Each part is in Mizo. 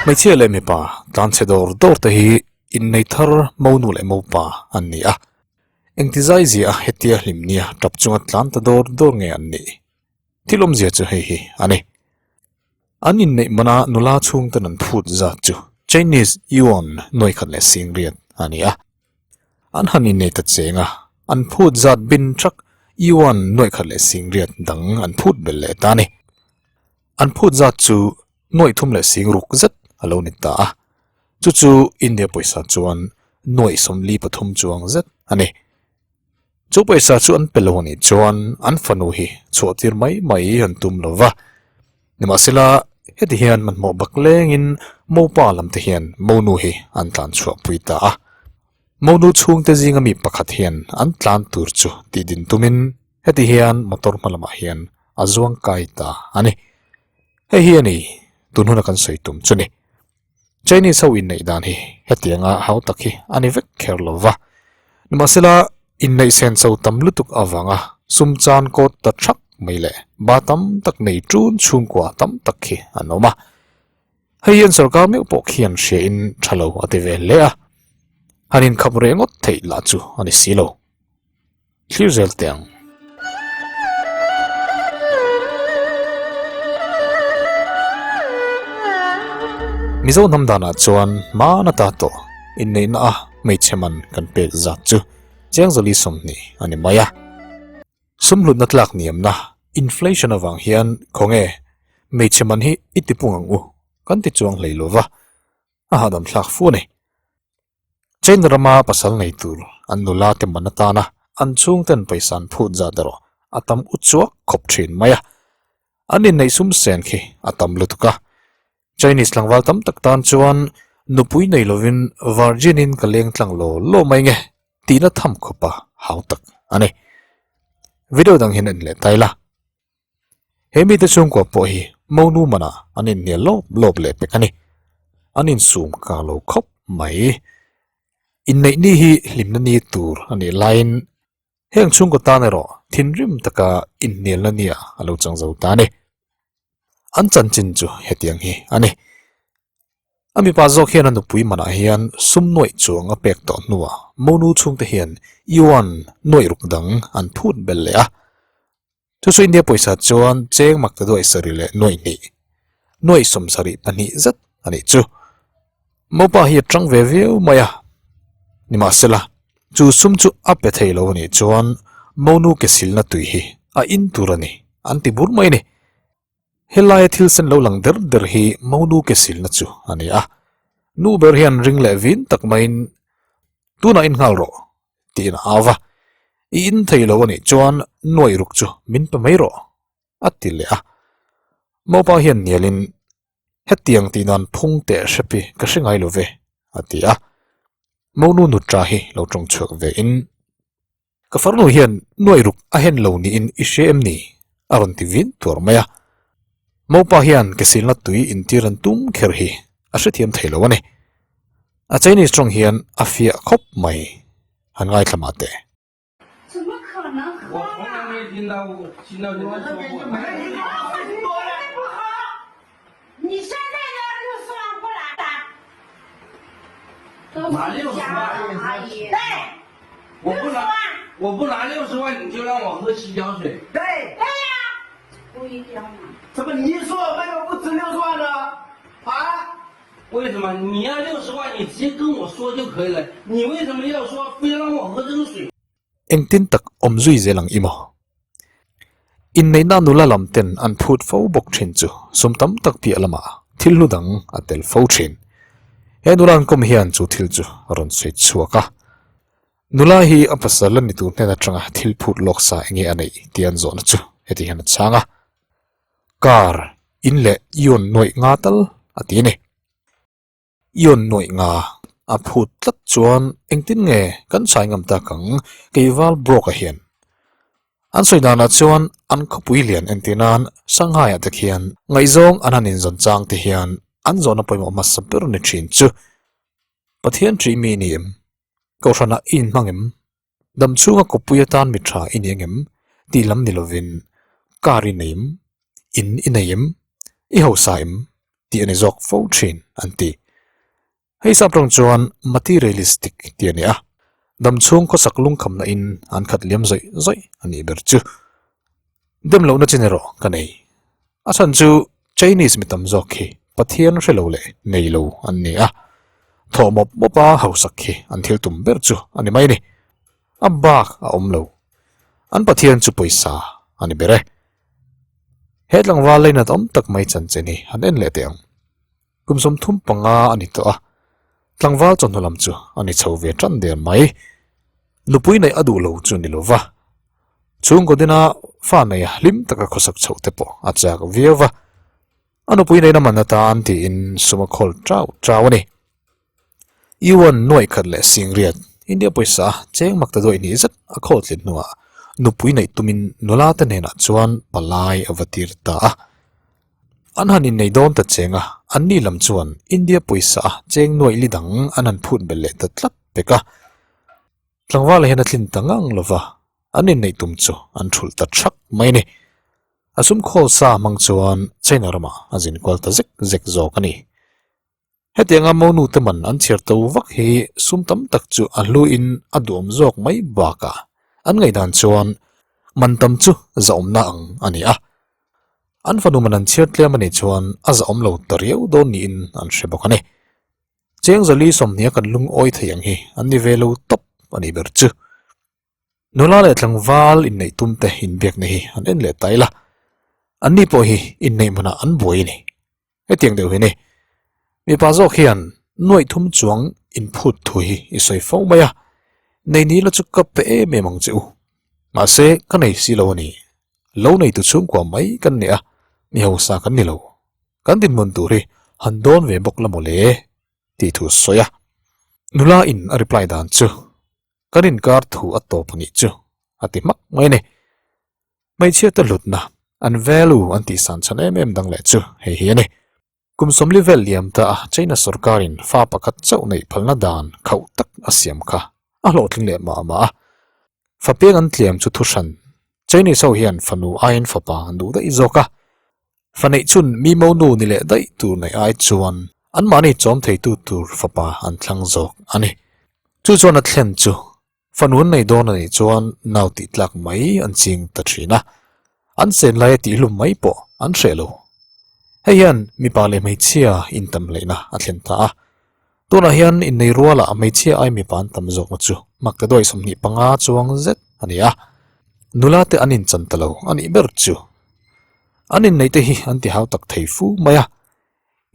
Hmeichhia leh mipa tlanchhe dawr dawr te hi innei thar monu leh mopa an ni a, engti zai zia a hetia hlim nia tap chunga tlan ta dawr dawr nge an nih? Thil awmzia chu hei hi a ni. An inneih mana nula chhungten an phut zat chu Chinese Yuan nuai khat leh sing riat a ni a. An han innei ta cheng a, an phut zat bin thak Yuan nuai khat leh sing riat dang an phut belh leh ta a ni. An phut zat chu nuai thum leh sing ruk zet a lo ni ta a, chu chu India pawisa chuan nuai 43 chuang zet a ni. Chu pawisa chu an pe lo anih chuan an fanu hi chhuah tir mai mai an tum lo va. Nimahsela, heti hian hmanhmawh bak lengin Mopa lam te hian Monu hi an tlan chhuah pui ta a. Monu chhungte zinga mi pakhat hian an tlan tur chu tih din tumin heti hian motor hma lamah hian a zuang kai ta a ni. Hei hi a ni, tun huna kan sawi tum chu ni. Chinese ho inneih dan hi hetianga hau tak hi a ni vek kher lo va. Nimahsela, inneih sen cho tam lutuk avanga sum chan kawt ta thak mai leh ba tam tak nei tun chhungkua tam tak hi an awm a. Hei hian sorkar meuh pawh khian hria in tha lo a ti ve hle a. Han inkhap reh ngawt theih lah chu a ni si lo. Thlir zel teh ang. Mizo hnam danah chuan hmana ta tawh inneihna a hmeichhe man kan pek zat chu Chengzawli 20 a ni mai a. Sum hlutna tlak niamna, inflation, avang hian khawnge hmeichhe man hi i tipung ang u kan ti chuang hlei lova, a hahdam thlak fu a ni. China rama pasal nei tur an nula te man atana an chhungten pawisa an phut zat erawh a tam u chuak khawp thin mai a. An inneih sum sen khi a tam lutuk a. Chinese tlangval tam tak tan chuan nupui nei lovin virgin in ka leng tlang law law mai nge tihna tham khawpa hau tak a ni. Video dang hian en leh ta ila. He mite chhungkua pawh hi monu manah an inhnial lawp lawp leh pek a ni. An insum ka lo khawp mai. Inneih ni hi hlimna ni tur a nih laiin heng chhungkaw tan erawh thinrim taka inhnialna nia a lo chang zo ta a ni. An chanchin chu hetiang hi a ni. A mipa zawk hian a nupui manah hian sum nuaih chuang a pek tawh hnuah monu chhungte hian yuan nuaih ruk dang an phut belh leh a. Chu chu India pawisa chuan cheng mak ta duaih sarih leh nuaih hnih, nuaih 72 zet a nih chu. Mopa hi a tang ve viau mai a, nimahsela chu sum chu a pe thei lo a nih chuan monu ke silna tui hi a in tur a ni an ti bur mai a ni. Helaia thil sen lo lang der der hi monu ke silna chu a ni a, nu ber hian ring leh vin tak maiin tunah in nghal rawh tiin a au va, I in thei lo a nih chuan nuaih ruk chu min pe mai rawh, a ti leh a. Mopa hian nialin, Hetiang tih nan phung teh hrep hi ka hre ngai lo ve, a ti a. Monu nutra hi lo tawng chhuak ve in, Ka farnu hian nuaih ruk a hen lo niin i hre em ni? a rawn ti vin tuar mai a. Mopa hian ke silna tui intir an tum kher hi a hrethiam thei lo a ni. A Chinese tawng hian a fiah khawp mai, han ngaithla mah teh. 为什么你要六十万？ 你直接跟我说就可以了。 你为什么要说非让我喝这个水？ Engtin tak awm zui zel ang i maw? Inneihna nula lam ten an phut fo bawk thin chu sum tam tak piah lamah thil hlu dang a tel fo thin. He nula an kawm hian chu thil chu a rawn sawi chhuak a. Nula hi a pasal a ni tur hnen atanga thil phut lawk sa enge a neih tih an zawhna chu heti hian a chhang a. Car, in leh ion nuaih nga tal a ti a ni. Ion nuaih nga a phut tlat chuan engtin nge kan chhai ngam tak ang keival Brock-a hian. An sawi danah chuan an khawpui lian entir nan Shanghai-ah te khian ngaihzawng an han inzawn chang te hian an zawhna pawimawh hmasa ber ni thin chu Pathian ṭih mi ni em? Kohhranah i inhmang em? Dam chhunga kawppui atan mi tha i ni angem tih lam ni lovin car i nei em, in i nei em, i hausa em tih a ni zawk fo thin an ti. Hei sap rawng chuan materialistic tih a ni a, dam chhung khawsak lungkhamna in an khat liam zawih zawih a nih ber chu. Dem lohna chin erawh ka nei. A chhan chu Chinese mi tam zawk hi Pathian hre lo leh nei lo an ni a, thawh mawp mawp a hausak hi an thil tum ber chu a ni mai a ni. A bak a awm lo. An Pathian chu pawisa a ni ber e. He tlangval leinat awm tak mai chanchin hi han en leh teh ang. Kum 35 a ni tawh a, tlangval chawhnu lam chu a ni chho ve tan der mai. Nupui neih a duh lo chu ni lo va, chhungkaw dina fa neia hlim taka khawsak chhoh te pawh a chak viau va, a nupui neihna man atan tiin sum a khawl chau chau a ni. Yuan nuaih khat leh singriat India pawisa cheng mak ta duaih hnih zet a khawl tlin hnuah nupui neih tumin nula te hnenah chuan palai a va tir ta a. An han innei dawn ta cheng a, anni lam chuan India pawisa a cheng nuaih li dang an han phut belh leh ta tlat pek a. Tlangvala hian a tlin ta ngang lo va, an inneih tum chu an thulh ta thak mai a ni. A sum khawl sa hmang chuan China ramah a zin kual ta zek zek zawk a ni. Hetianga monu te man an chhiar to vak hi sum tam tak chu a hluin a duhawm zawk mai bakah an ngaihdan chuan man tam chu zahawmna ang a ni a. An fanu man an chhiar tlem a nih chuan a zahawm lo ta riau dawn niin an hre bawk a ni. Cheng zali sawmhnia kan lungawi thei ang hi an ni ve lo tawp a nih ber chu. Nula leh tlangval inneih tum te inbiakna hi an en leh ta ila, anni pawh hi inneih hmunah an buai a ni. Hetiang deuh hi ni. Mipa zawk hian nuaih thum chuang inphut thu hi i sawi fo mai a, nei ni la chu ka pe em em ang che u. Mahse, ka nei si lo a ni. Lo neitu chhungkua mai kan ni a, mi hausa kan ni lo. Kan dinhmun tur hi han dawn ve bawk la maw le? tih thu sawi a. Nula in a reply dan chu Kan inkar thu a tawp a nih chu a ti hmak mai a ni. Hmeichhia te hlutna, an value an tihsan chhan em em dang leh chu hei hi a ni. Kum sawmli vel liam ta a China sorkarin fa pakhat chauh neih phalna dan khauh tak a siam kha a hlawhtling leh mah mah a. Fa piang an tliam chu thu hran Chinese ho hian fanu aiin fapa an duh daih zawk a. Fa neih chun mi monu ni leh daih tur neih ai chuan anmahni chawm theitu tur fapa an thlang zawk a ni. Chu chuan a thlen chu fanu an nei dawn a nih chuan nau tih tlak mai an ching ta thin a, an chen laia tihhlum mai pawh an hreh lo. Hei hian mipa leh hmeichhia intam hleihna a thlen ta a. Tunah hian innei rualah hmeichhia ai mipa an tam zawkna chu mak ta duai 25 chuang zet a ni a, nula te an inchan ta lo a nih ber chu. An inneih te hi an ti hau tak thei fu mai a,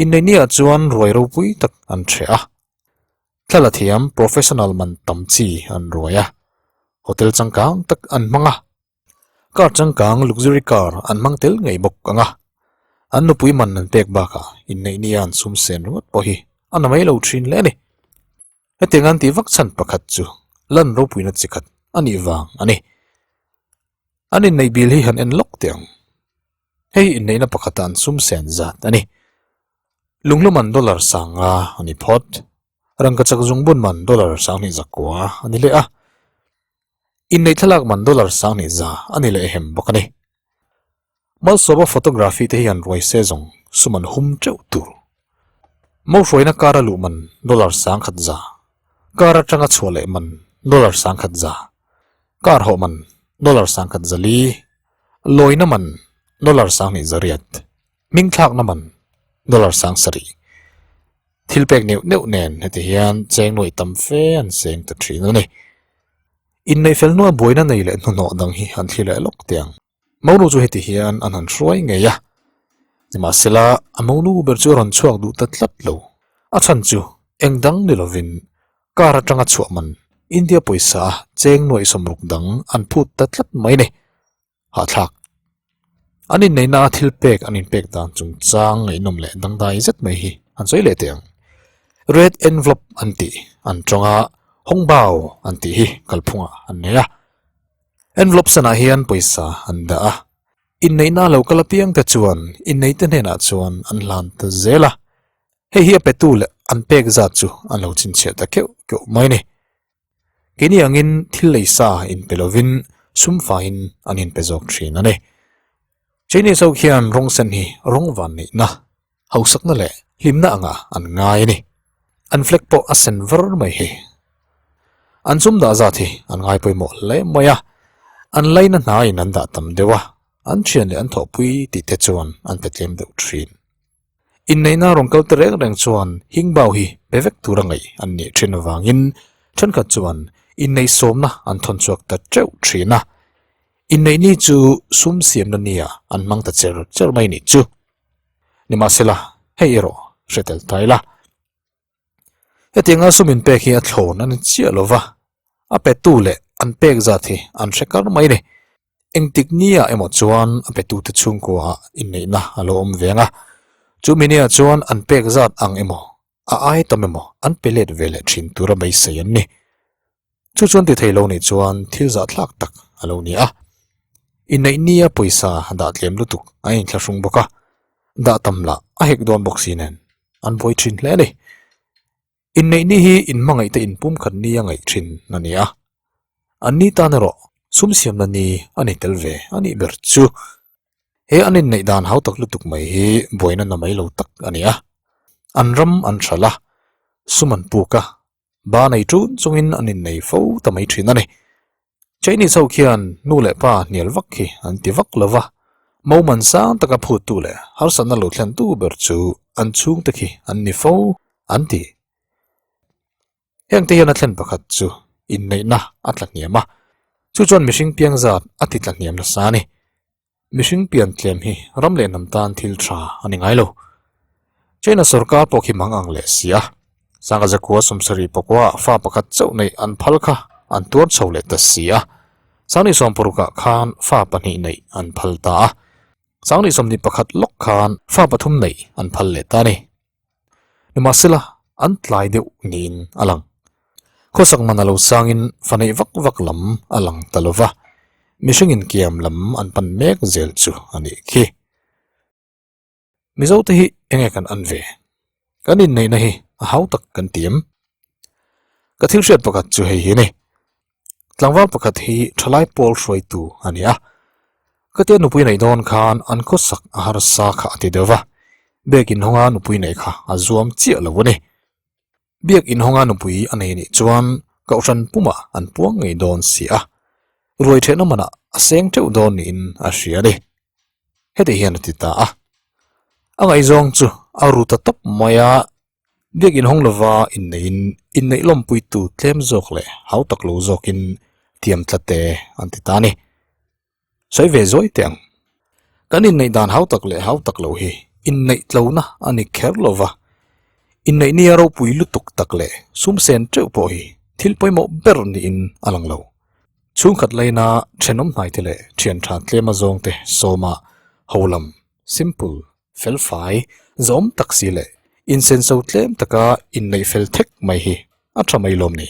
inneih ni ah chuan ruai ropui tak an hreh a, thla la thiam professional man tam chi an ruai a, hotel changkang tak an hmang a, car changkang luxury car an hmang tel ngei bawk ang a, an nupui man an pek bakah inneih ni a an sum sen ringawt pawh hi a na mai lo thin hle a ni. Hetiang an tih vak chhan pakhat chu lan ropuina chi khat a nih vang a ni. An inneih bil hi han en lawk teh ang. Hei hi inneihna pakhata an sum sen zat a ni. Lunghlu man dollar sanga a ni phawt. Rangkachak zungbun man dollar sanghnih zakua a ni leh a. Inneih thlalak man dollar sanghnih za a ni leh hem bawk a ni. Malsawma photography te hi han ruai se zawng sum an hum teuh tur. Mo hruaina kar a luh man dollar sangkhat za, kar atanga chhuah leh man dollar sangkhat za, kar hawh man dollar sangkhat za li, lawina man dollar sanghnih za riat, hming thlakna man dollar sang sarih. Thil pek neuh neuh nen heti hian cheng nuaih tam fe an seng ta thin a ni. Inneih fel hnua buaina nei leh hnuhnawh dang hi an thli leh lawk teh ang. Monu chu heti hian an han hruai ngei a, nimahsela a monu ber chu a rawn chhuak duh ta tlat lo. A chhan chu eng dang ni lovin car atanga chhuah man India pawisa a cheng nuaih sawmruk dang an phut ta tlat mai ni. Hahthlak. An inneihna a thil pek an inpek dan chungchang ngaihnawm leh dangdai zet mai hi an sawi leh teh ang. Red envelope an tih an tawng a, Hongbao an tih hi kalphungah an nei a. Envelope sanah hian pawisa an dah a, inneihna lo kal apiang te chuan inneite hnenah chuan an hlan ta zel a, hei hi a petu leh an pek zat chu an lo chhinchhiah ta keuh keuh mai a ni. Keini angin thil lei sa inpe lovin sum faiin an inpe zawk thin a ni. Chinese ho khian rawng sen hi rawng van neihna, hausakna leh hlimna anga an ngai a ni. An flag pawh a sen var mai hi. An sum dah zat hi an ngai pawimawh hle mai a, an laina hnaiin an dah tam deuh a, an thian leh an thawhpui tih te chuan an pe tlem deuh thin. Inneihna rawn kal ta reng reng chuan Hingbau hi pe vek tura ngaih an nih thin avangin thenkhat chuan inneih sawmna an thawn chhuak ta teuh thin a. Inneih ni chu sum siamna nia an hmang ta cher cher mai nih chu. Nimahsela, hei erawh hre tel ta ila. Hetianga sum inpek hi a thlawn a ni chiah lova, a petu leh an pek zat hi an hre kar mai a ni. Engtik nia emaw chuan a petute chhungkuaah inneihna a lo awm veng a, chumi nia chuan an pek zat ang emaw, a ai tam emaw an pe let ve leh thin tura beisei an ni. Chu chuan ti thei lo nih chuan thil zahthlak tak a lo ni a. Inneih nia pawisa dah tlem lutuk a inthlahrung bawk a, dah tam lah a hek dawn bawk si nen an buai thin hle a ni. Inneih ni hi inhmangaihte inpumkhat ni a ngaih thin a ni a, an ni tan erawh sum siamna ni a ni tel ve a nih ber chu. He an inneih dan hau tak lutuk mai hi buaina na mai lo tak a ni a, an ram an hralh a, sum an puk a, ba nei tun chungin an innei fo ta mai thin a ni. Chinese ho khian nu leh pa hnial vak hi an ti vak lo va, mo man sang taka phuttu leh harsatna lo thlentu ber chu an chhungte khi an ni fo an ti. Hengte hian a thlen pakhat chu inneihna a tla hniam a, chu chuan mihring piang zat a ti tla hniam nasa a ni. Mihring pian tlem hi ram leh hnam tan thil tha a ni ngai lo. China sorkar pawh khi mang ang leh si a, Sangha Zakua sawmsarih pakua fa pakhat chauh neih an phal kha an tuar chho leh ta si a, Sangni sawmparukah khan fa pahnih neih an phal ta a, Sangni sawmhnih pakhat lawk khan fa pathum neih an phal leh ta a ni. Nimahsela, an tlai deuh niin a lang. Khawsak man a lo sangin fa neih vak vak lam a lang ta lo va, mihring inkiam lam an pan mek zel chu a nih khi. Mizote hi enge kan an ve? Kan inneihna hi a hau tak kan ti em? Ka thil hriat pakhat chu hei hi a ni. Tlangval pakhat hi thalai pawl hruaitu a ni a, ka tia nupui neih dawn khan an khawsak a harsa kha a ti deuh va, biak inhawnga nupui neih kha a zuam chiah lo a ni. Biak inhawnga nupui a nei nih chuan kohhran pumah an puang ngei dawn si a, ruai thehna manah a seng teuh dawn niin a hria a ni. Heti hian a ti ta a, a ngaihzawng chu a ru ta tawp mai a, Biak inhawng lova inneihin inneih lawmpuitu tlem zawk leh hau tak lo zawkin tiam tlat te an ti ta a ni. Sawi ve zawi teh ang. Kan inneih dan hau tak leh hau tak lo hi inneih tlona a ni kher lo va, inneih nia ropui lutuk tak leh sum sen teuh pawh hi thil pawimawh ber niin a lang lo. Chhungkhat laina thenawm hnaite leh thian tha tlem azawngte sawma holam, simple, Felfai, zawm tak si leh insenso tlem taka inneih fel thek mai hi a tha mai lawm ni.